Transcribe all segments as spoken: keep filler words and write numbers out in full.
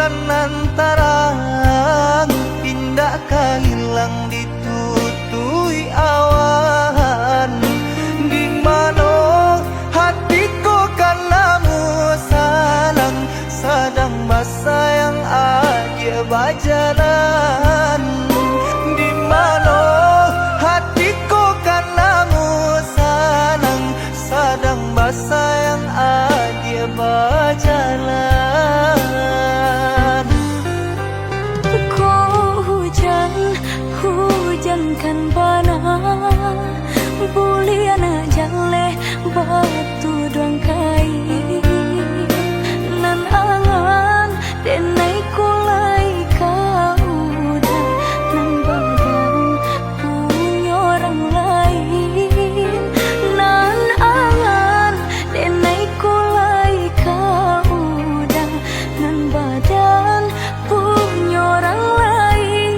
Nan tarang, indak ka ilang ditutupi awan. Di mano hati ko kan namu sanang, sadang basayang aja bajalan. Di mano hati ko kan namu sanang, sadang basayang aja bajalan. Ko hujan, hujan kan bana, bulian jaleh batu duang kain. Nan angan, denai ko lai ka udah, nan badan punyo urang lain. Nan angan, denai ko lai ka udah, nan badan punyo urang lain.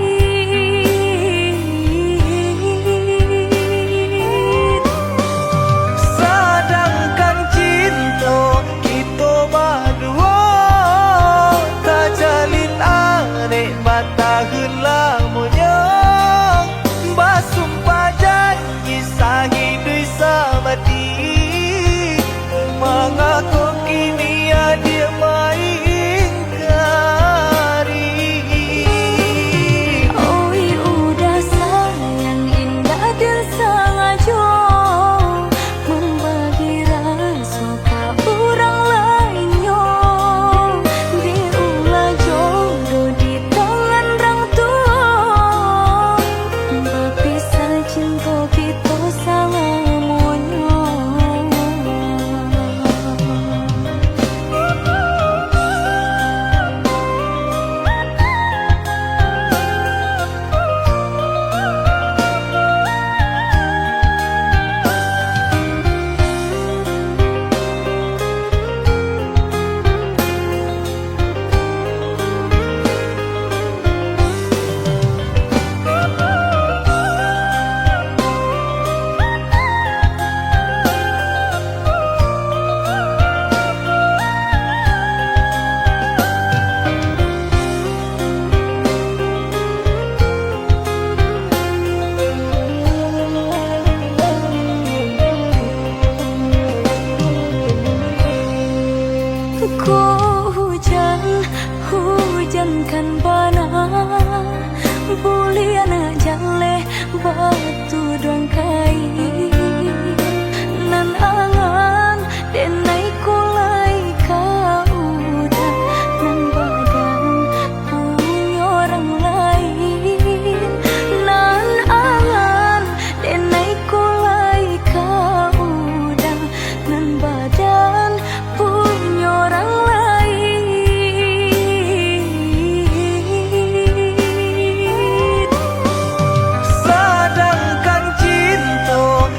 Sadangkan cinto kito baduo tajalin arek batahun lamonyo, basumpah janji sahiduik samati. Mangako kini adiak maingkari? Oi, udah sayang indak den sangajo mambagi raso ka urang lainnyo. Dek ulah jodoh di tangan rang tuo, bapisah cinto kito salamonyo. Ko hujan, hujan kan bana, bulian jaleh batu duang kain. Nan angan, denai ko lai ka udah, nan badan punyo urang lain. Nan angan, denai ko lai ka udah, nan badan punyo urang lain. Sadangkan cinto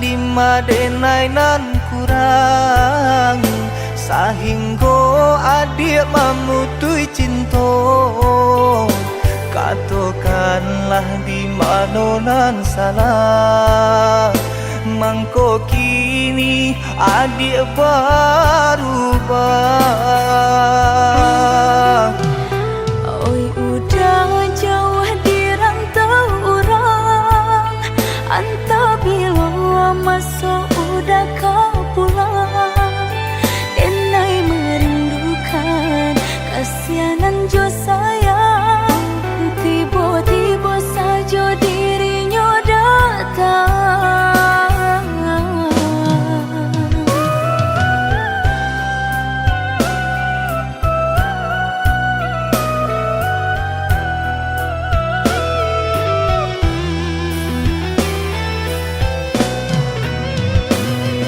Dima denai nan kurang, sahinggo adiak mamutuih cinto? Katokanlah di mano nan salah, mangko kini adiak barubah. Oi, udah jauah di rantau urang, antah bilo maso udah ka pulang. Denai merindukan kasianan jo sayang, tibo-tibo sajo dirinyo datang.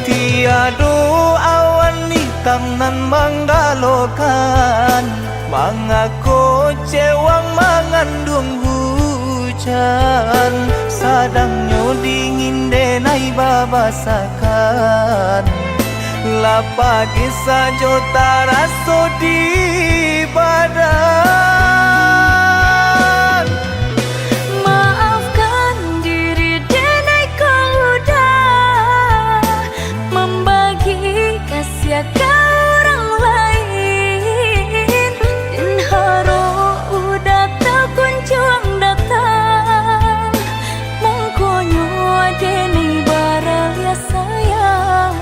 Tiado awan itam nan manggalokan, mangako cewang manganduang hujan, sadangnyo dingin denai babasakan. Lah pagi sajo taraso di badan. Maafkan diri denai ko udah mambagi kasiah ka urang lain. Den harok udah takunjuang datang, mangkonyo denai baraliah sayang.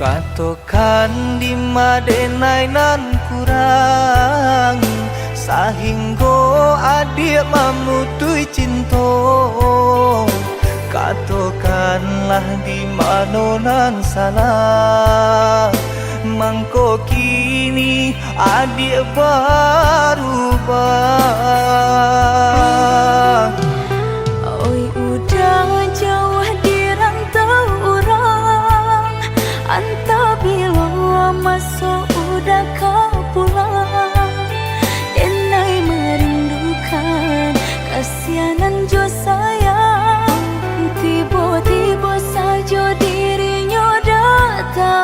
Katokan dima denai nan kurang, sahinggo adiak mamutuih cinto. Katokanlah di mano nan salah, mangko kini adiak barubah. Oi, udah jauah di rantau urang, antah bilo maso udah ka pulang. Denai merindukan kasianan jo sayang, tibo-tibo sajo dirinyo datang.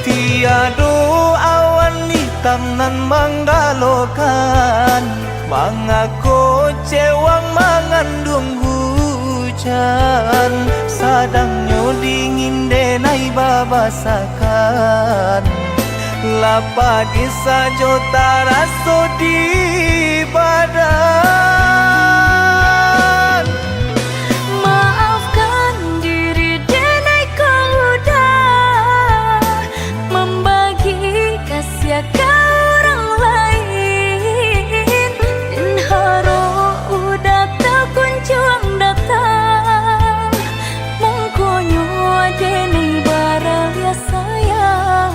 Tiado awan itam nan manggalokan, mangako cewang manganduang hujan, sadangnyo dingin denai babasakan. Lah pagi sajo taraso di badan. Maafkan diri denai ko udah mambagi kasiah ka urang lain. Den harok udah takunjuang datang, mangkonyo denai baraliah sayang.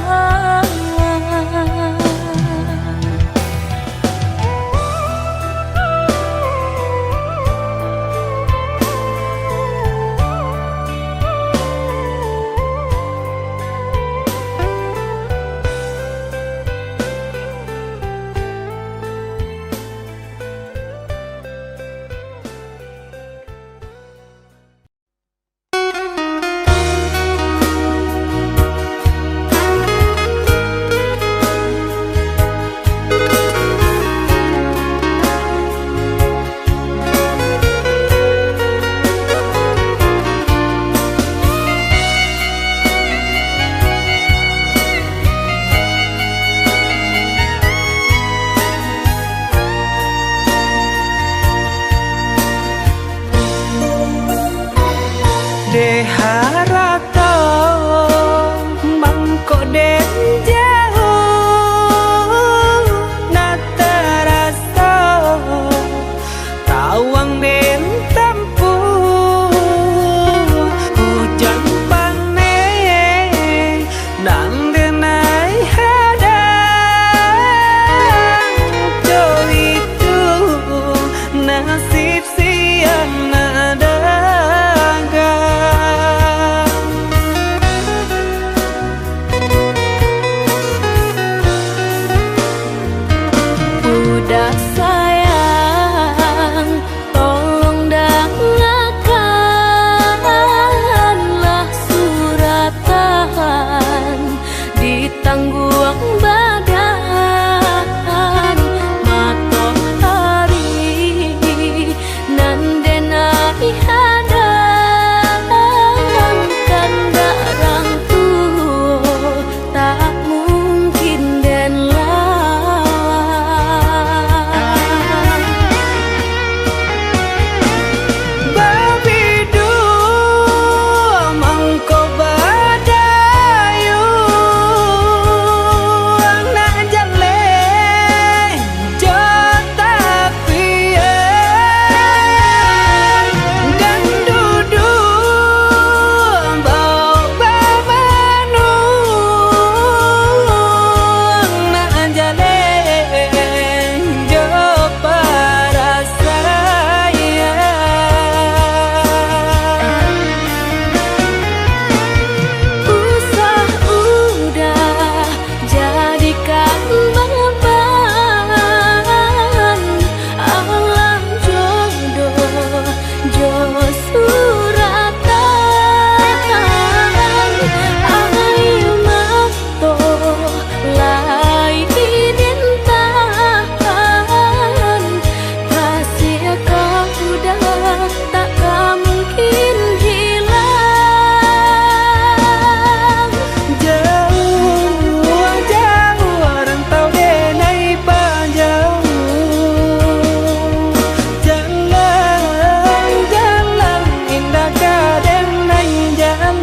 Dek harato mangko den jauah, nak taraso tawang den tampuah. Ujan paneh nan den ai hadang, jo itu nasib siang nak dagang. Uda sayang, tolong dangakanlah suratan di tangguang badan. Matoari nan den ai hadang, kandak rang tuo tak mungkin den lawan. Babiduo mangko badayuang, nak jaleh jo tapian, dan duduang baok bamanuang, nak jaleh jo parasaian. Usah udah jadikan baban, alah jodoh jo suratan. Air mato lai dintahan, kasih ka udah tak ka mungkin hilang. Jauah, jauah rantau den ai pajauah. Jalan, jalan indak ka den ai jalan.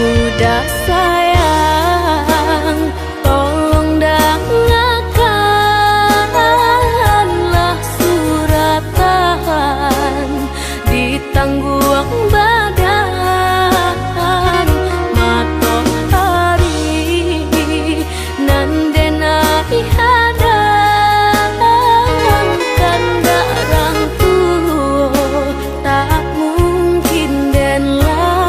Udah sayang, tolong dangakanlah suratan di tangguang badan. Matoari nan den ai hadang, kandak rang tuo tak mungkin den lawan.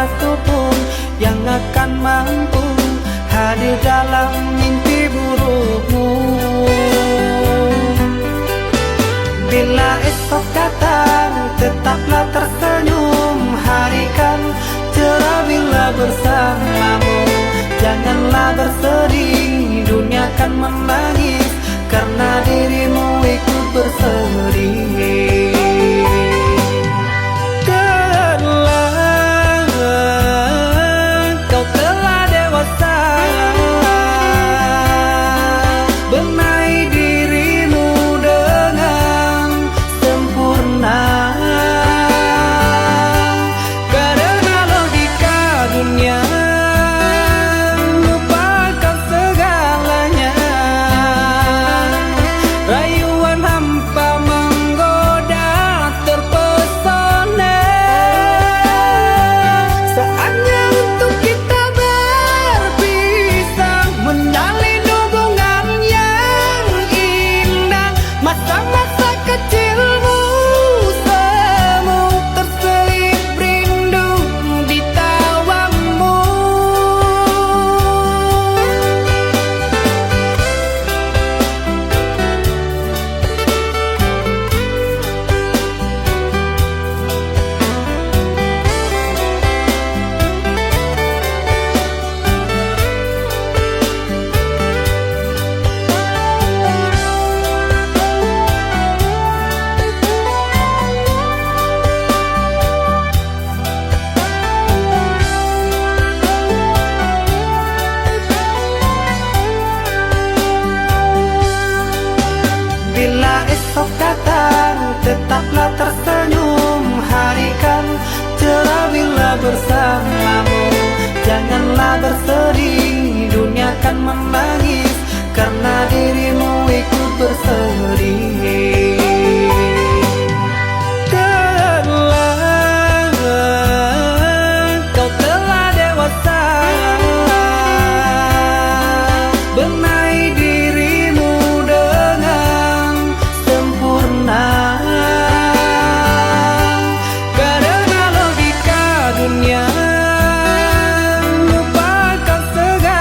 satu pun yang akan mampu hadir dalam mimpi burukmu. Bila esok datang, tetaplah tersenyum, hari kan cerah bila bersamamu. Janganlah bersedih, dunia kan menangis karena dirimu ikut bersedih. Telah, kau telah dewasa. Benahi dirimu dengan sempurna. Karena logika dunia, lupakan segalanya. Rayuan hampa menggoda, terpesona. Saatnya untuk kita berpisah, menjalin hubungan yang indah. Masa-masa kecilmu semu terselip rindu di tawamu. Bila esok datang, tetaplah tersenyum. Hari kan cerah bila bersamamu. Janganlah bersedih, dunia kan menangis karena dirimu ikut bersedih. Telah, kau telah dewasa. Benahi dirimu dengan sempurna. Karena logika dunia, lupakan segala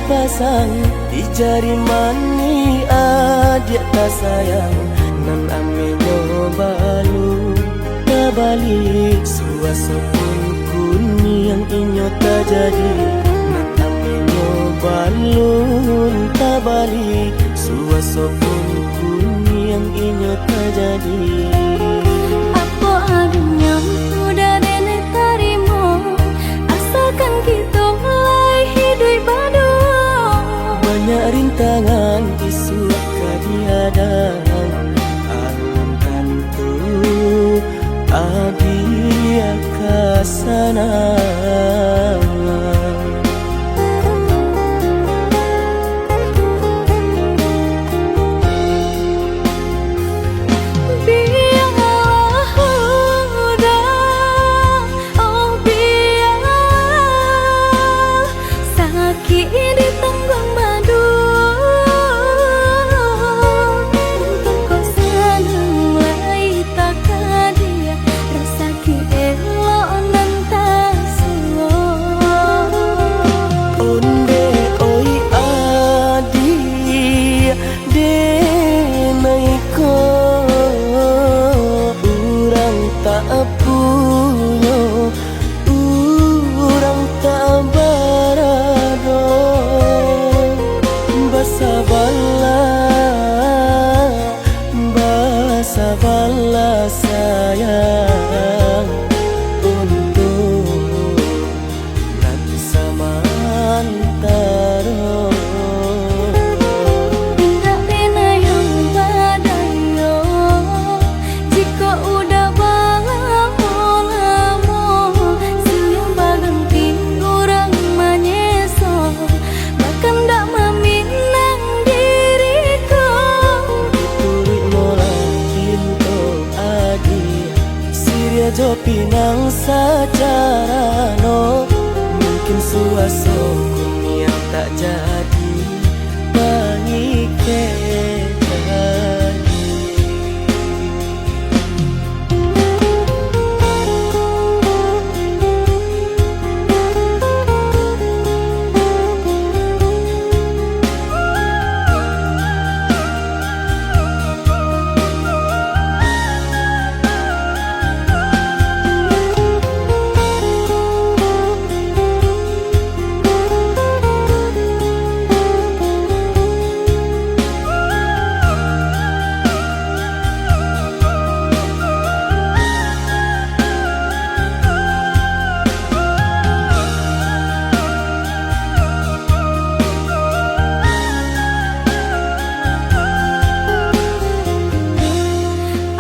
Pasang di jari manih adiak tasayang, nan amenyo balun tabalik. Suaso pun kuniang inyo tajadi, nan amenyo balun tabalik. Suaso pun kuniang inyo tajadi. Apo adonyo udah denai tarimo, asalkan kito lai hiduik baduo. Banyak rintangan isuak ka dihadang, alun tantu adiak ka sanang. Bialah udah, oh bialah, sakik ditangguang baduo. Untuang ko sanang lai takadiak, rasaki elok nan tasuo. Ondeh oi adiak, denai ko urang tak punyo, urang tak barado. Basabalah, basabalah sayang, untuak nan samantaro. Indak pernah yang badayo, jikok udah balamo-lamo, sudah baganti urang manyeso, bakandak maminang diri ko. Dituruik molah pinto adiak, siriah jo pinang sacarano. Mungkin suaso kuniang tak jadi pangikek lagi.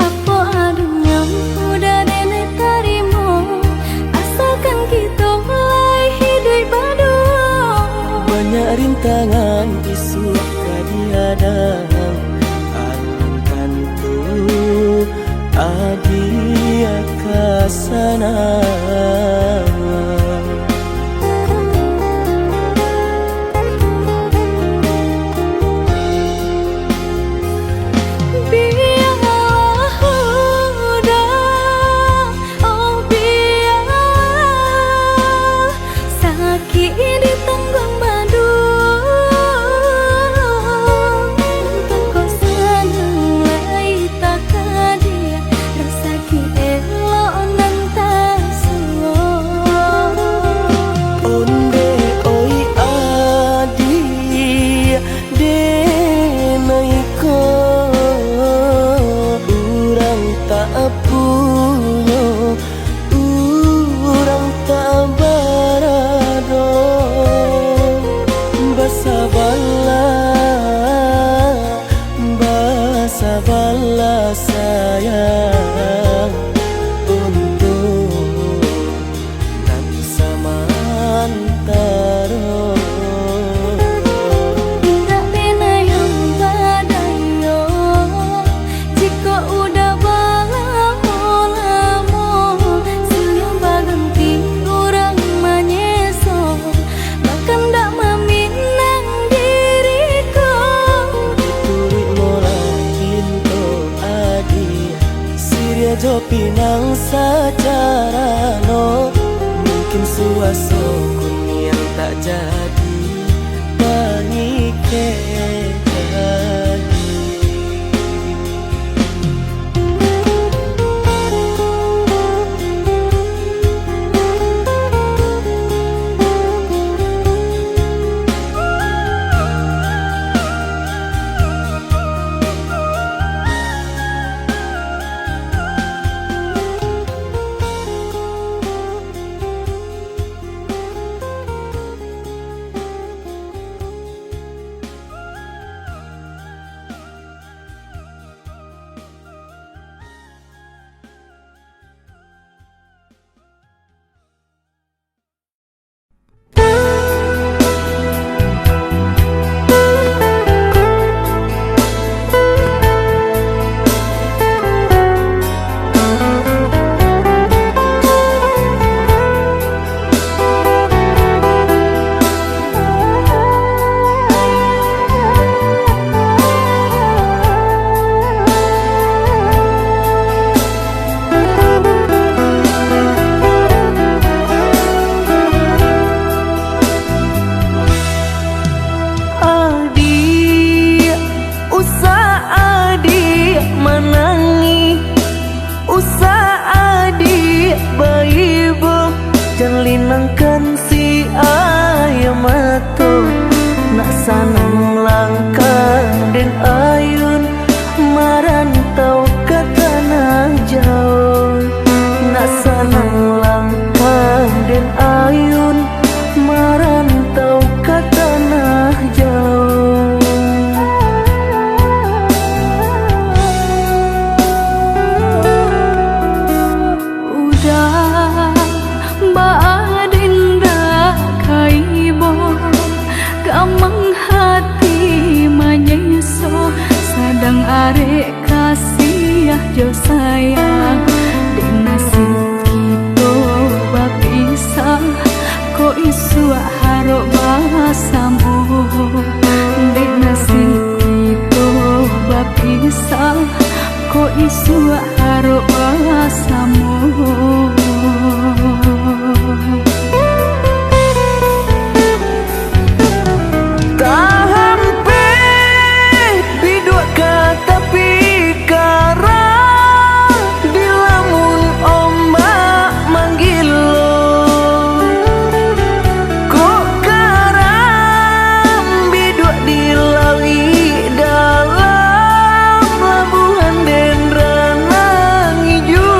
Apo adonyo udah denai tarimo, asalkan kito lai hiduik baduo. Banyak rintangan isuak ka dihadang, alun tantu adiak ka sanang. Bialah udah, oh bialah, sakik ditangguang baduo. Untuang ko sanang lai takadiak, rasaki elok nan tasuo. Ondeh oi adiak, denai ko urang tak punyo, urang tak barado. Basabalah, basabalah sayang, untuak nan samantaro. Indak pernah yang badayo, jikok udah balamo-lamo, sudah baganti urang manyeso, bakandak maminang diri ko. Dituruik molah pinto adiak, siriah jo pinang sacarano. Mungkin suaso kuniang tak jadi Isuak harok basamo, dek nasib kito bapisah, kok isuak harok basamo. Tahampek biduak ka tapi karang, dilamun ombak manggilo. Kok karang biduak di lauik dalam, labuahan dendra nan ijo.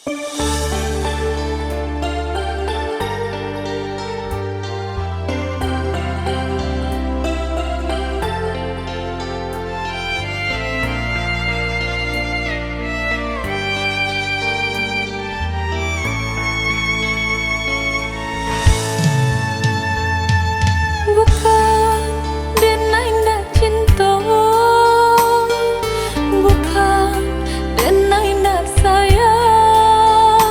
Bukan dek nan indak cinto, bukan dek nan indak sayang,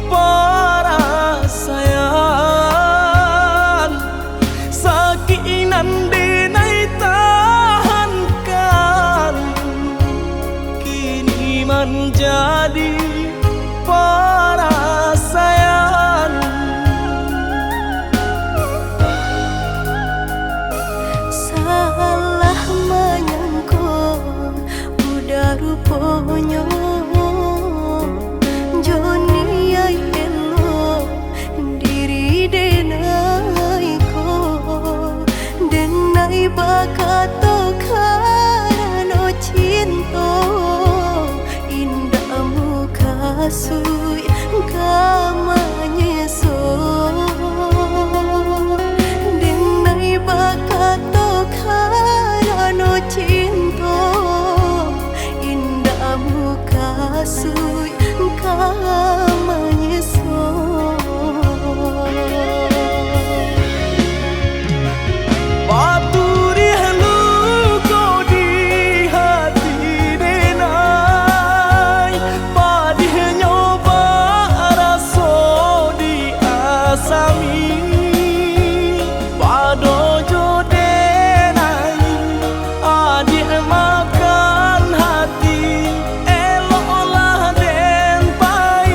parasaian, sakik nan denai tahankan, kini manjadi parasaian. Salah manyangko uda ruponyo, jo niaik elok diri denai ko. Denai bakato karano cinto, indak mukasuik ka manyeso. Denai bakato karano cinto, indak mukasuik ka manyeso. Paturiah luko di hati denai, padihnyo bak raso di asami. Pado jo denai, adiak makan hati, eloklah den pai.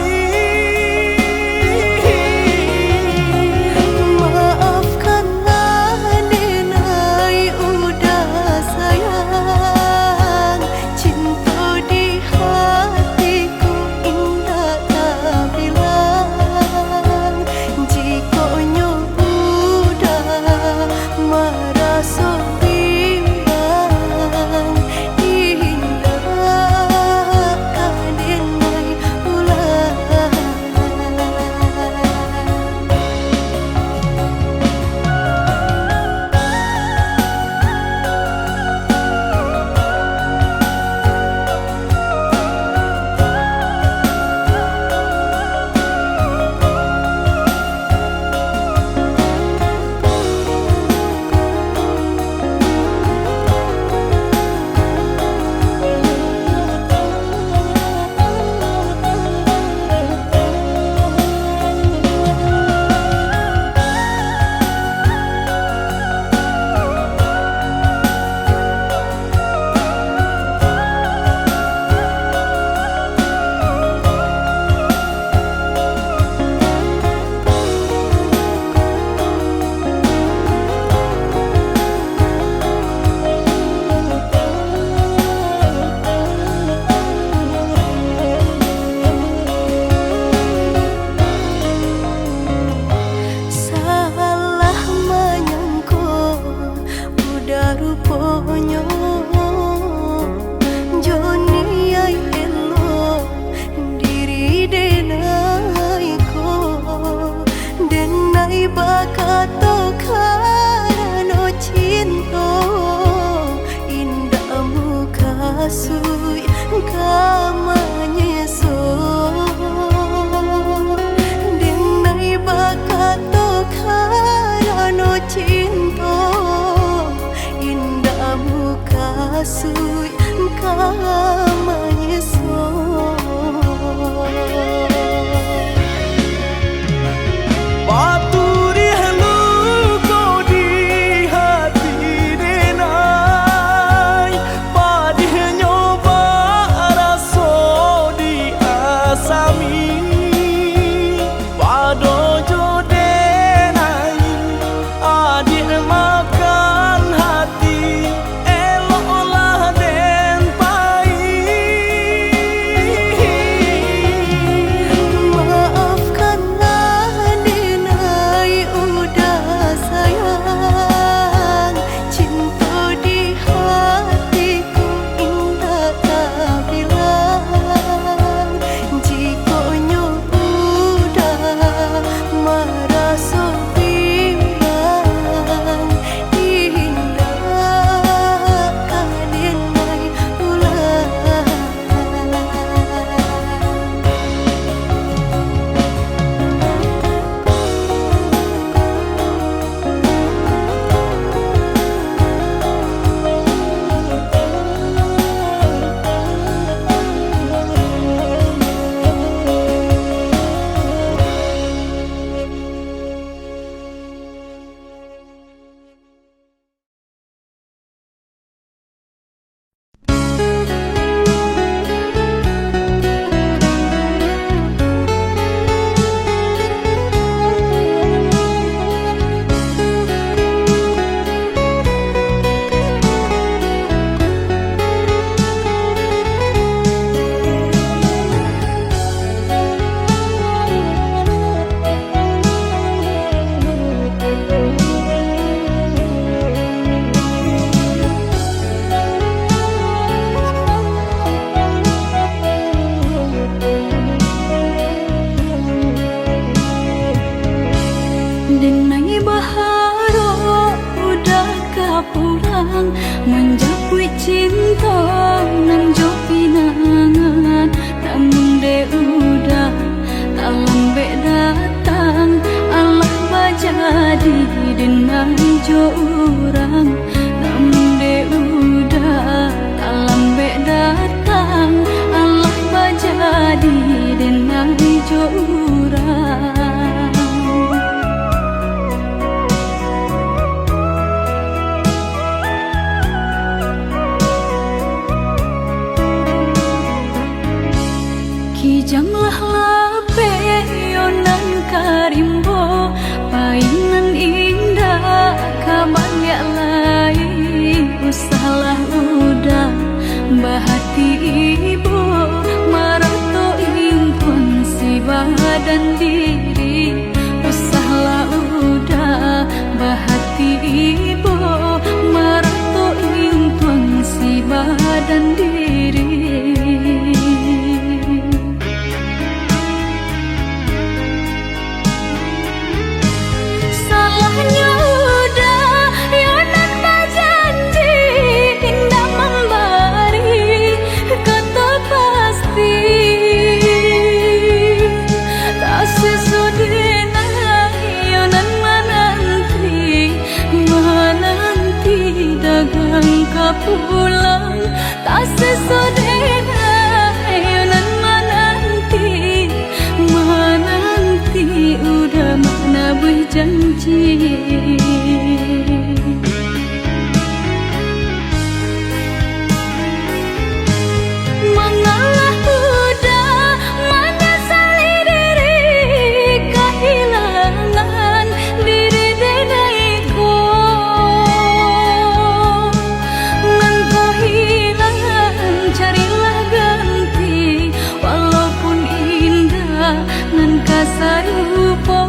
Maafkanlah denai uda sayang, cinto di hatiku indak tabilang. Jikok nyo uda maraso bimbang, indak ka denai pulang. Salah manyangko uda ruponyo, jo niaik elok diri denai ko. Denai bakato karano cinto, indak mukasuik ka manyeso. Denai bakato karano cinto, indak mukasuik ka manyeso. Paturiah luko di hati denai, padihnyo bak raso di asami. Pado jo denai, adiak makan hati, eloklah den pai. Denai jo urang, namun dek uda talambek datang, alah bajadi denai jo urang. Kijang lah lapeh yo nan ka rimbo, pai nan indak ka baliak lai. Usahlah uda bahati ibo, marato intuang si badan diri. Usahlah uda bahati ibo, marato intuang si badan diri. Salahnyo uda yo nan bajanji, indak mambari kato pasti. Tak sesuai denai yo nan mananti, mananti dagang ka pulang. Tak sesuai denai yo nan mananti, mananti uda manabuih janji. Mangalah uda manyasali diri, kahilangan diri denai ko. Nan ko hilang, carilah ganti, walaupun indak nan ka sarupo.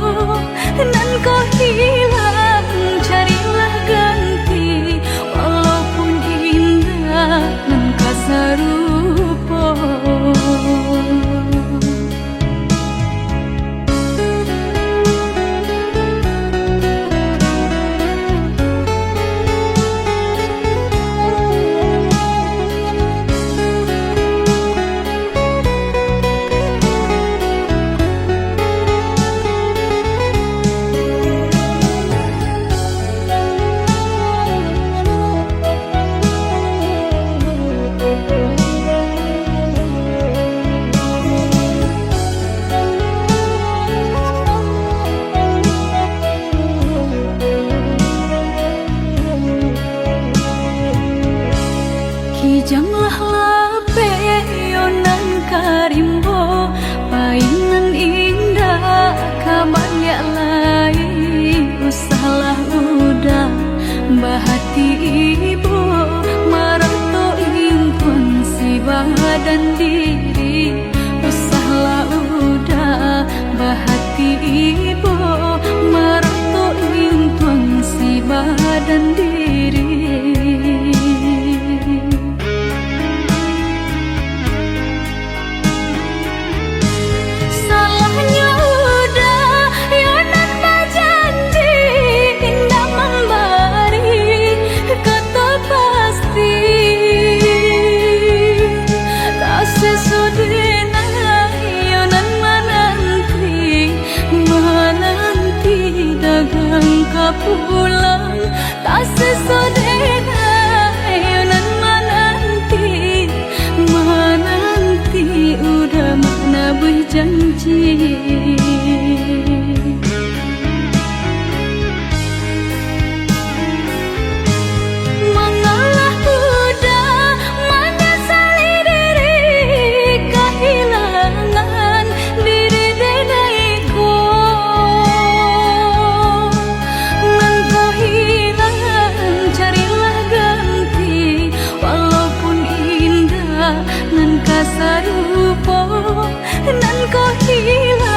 Nan ko hilang, carilah ganti, walaupun indak nan ka sarupo. Kijang lah lapeh yo nan ka rimbo, pai nan indak ka baliak lai. Usahlah uda bahati ibo, marato intuang si badan diri. Usahlah uda bahati ibo, marato intuang si badan diri. Salahnyo uda yo nan bajanji, indak mambari kato pasti. Tak sesuai denai yo nan mananti, mananti dagang ka pulang. Tak sesuai denai yo nan mananti, mananti uda manabuih janji. Mangalah uda manyasali diri, kahilangan diri denai ko. Nan ko hilang, carilah ganti, walaupun indak nan ka sarupo. Nan ko hilang,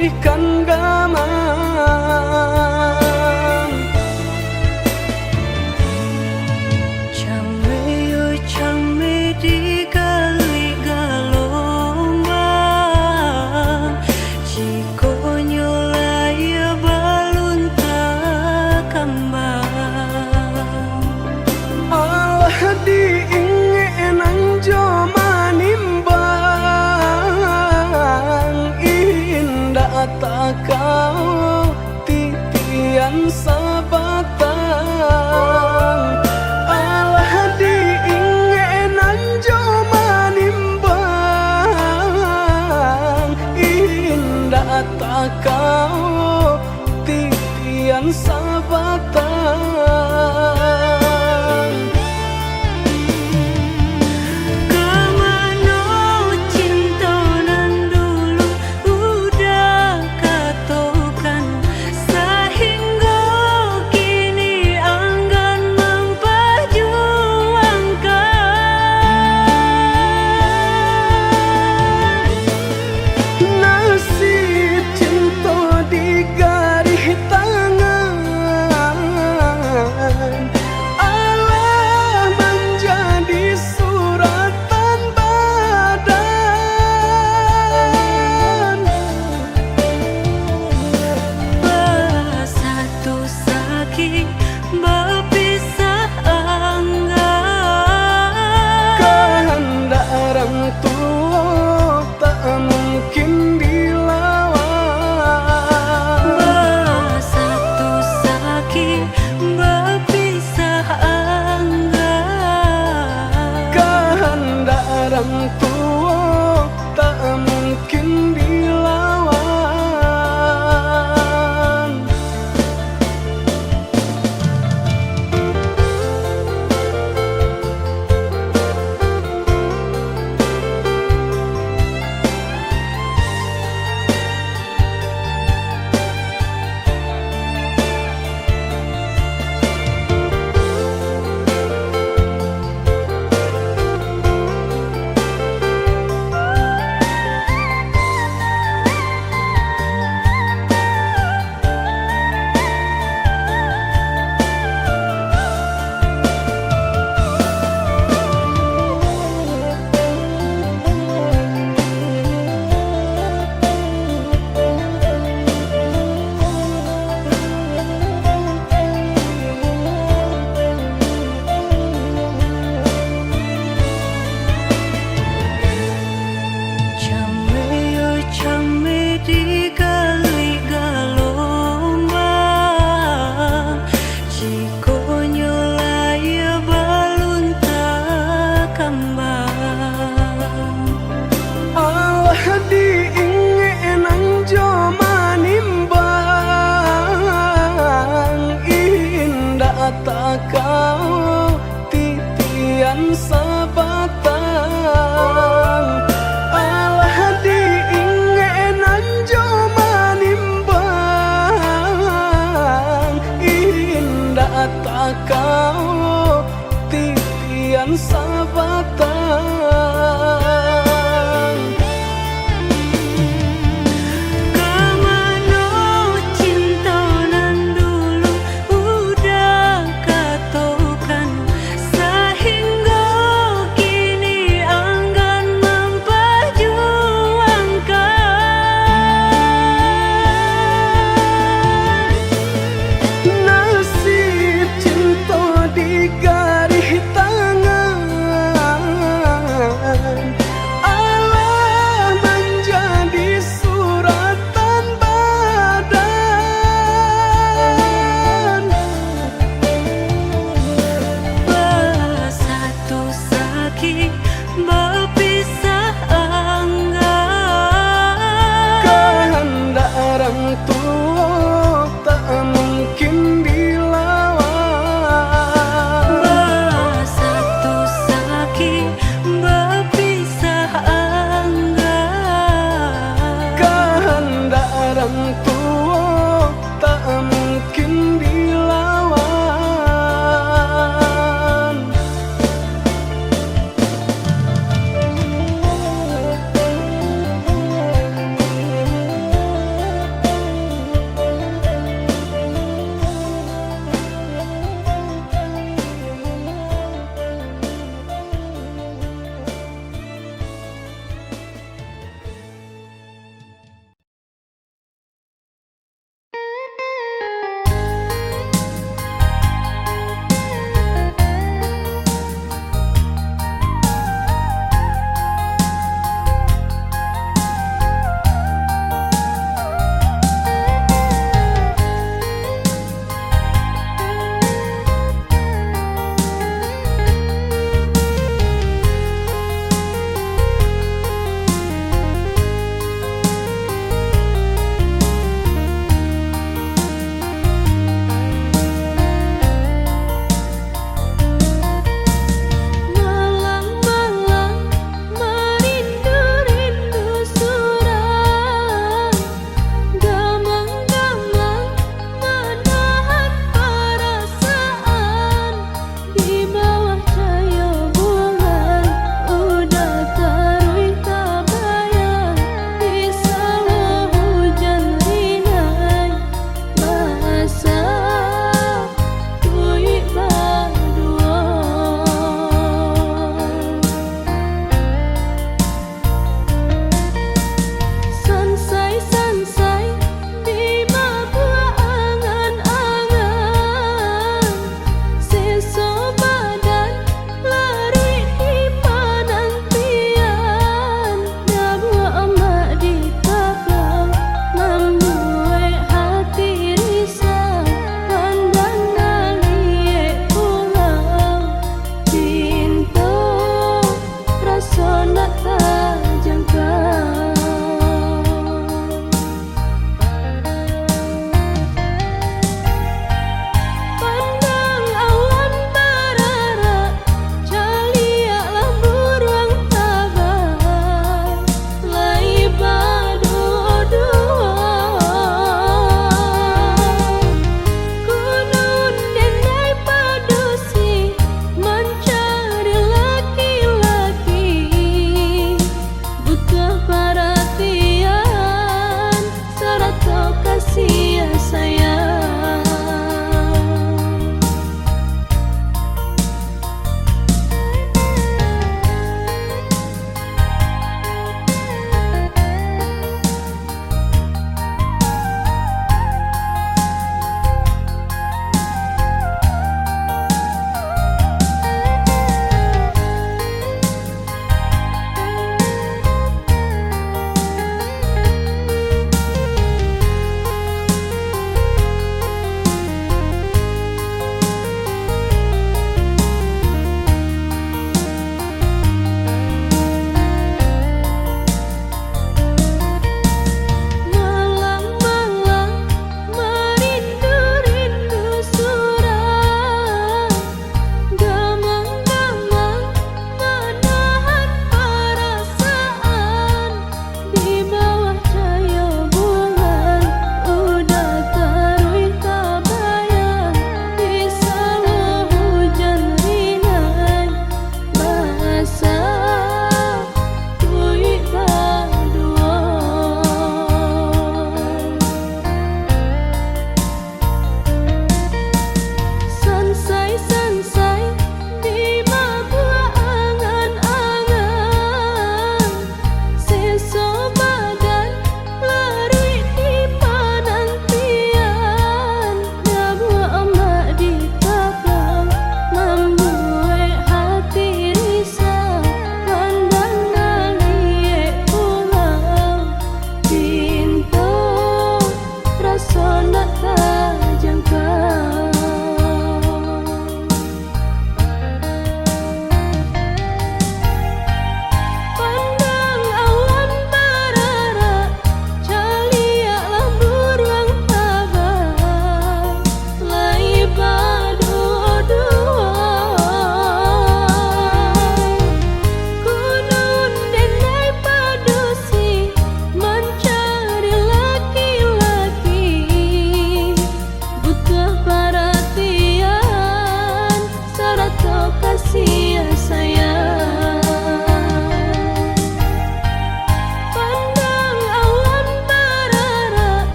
ikan gamang. Cameh yo cameh di galuik galombang, jikok nyo lai balun takambang. Alah diingek nan jo manimbang, indak takao titian sabatang. Alah diingek nan jo manimbang, indak takao titian sabatang. Ka mano cinto nan dulu udah katokan, sahinggo kini anggan mampajuangkan. Nasib cinto di garih tangan, alah manjadi suratan badan. Basatu sakik bapisah anggan. Kahandak urang tuo tak mungkin dilawan. Basatu sakik bapisah anggan. Kahandak urang tuo tak mungkin dilawan. Cameh yo cameh di galuik galombang, jikok nyo lai balun takambang. Alah diingek nan jo manimbang, indak takao titian sabatang. Alah diingek nan jo manimbang, indak takao titian sabatang. Ka mano cinto nan dulu udah katokan, sahinggo kini anggan mampajuangkan. Nasib cinto di garih tangan, alah manjadi suratan badan. Basatu sakik